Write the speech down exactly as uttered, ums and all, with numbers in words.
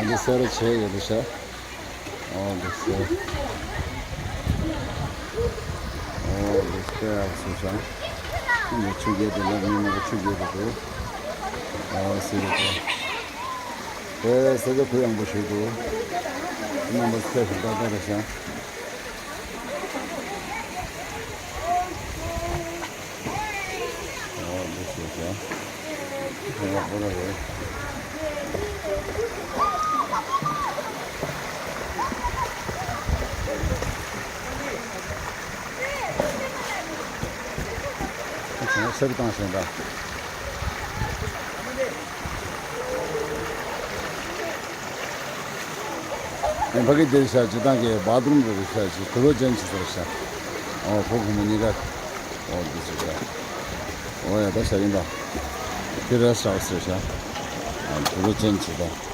འདི་སེ་ར་བྱེས་ཡོད་རེད་ཤག་འོ་འདི་སེ་ར། འོ་འདི་སེ་ར་སུ་ཤག་འདི་ཆུ་རྐྱལ་དེ་ལ་མི་མང་པོ་ཆུ་རྐྱལ་དུ་འདུག་འོ་སེ་ར་དེ། དེ་སེ་ར་གུ་ཡངས་པོ་ཞིག་འདུག་རྣམ་པ་ཚོས་ཤིག་ཏག་ཏག་རེད་ཤག་འོ་འདི་སེ་ར་ཤག་ཁྱེད་ཡག་པོ་ར་རེད། ཁྱེད་ཚོ་སེ་ར་བཏང་ཞིང་ར། ཨ་ཕ་གི་འདིར་ཤག་སྤྱིར་བཏང་གི་བཱ་ཐི་རུམ་རེད་ཤག་ཅིག་དུག་ལོག་ཅན་ཅིག་ཟེར་ཤག་འོ་ཕོ་བུ་མོ་གཉིས་ཀ། འོ་འདི་ཅིག་ར། འོ་ཡ་ད་ཤག་ཡིན་པ། དེ་རེ་སི་ཊི་ཧའུ་སི་རེད་ཤག་འོ་དུག་ལོག་ཅན་ཅིག་ད།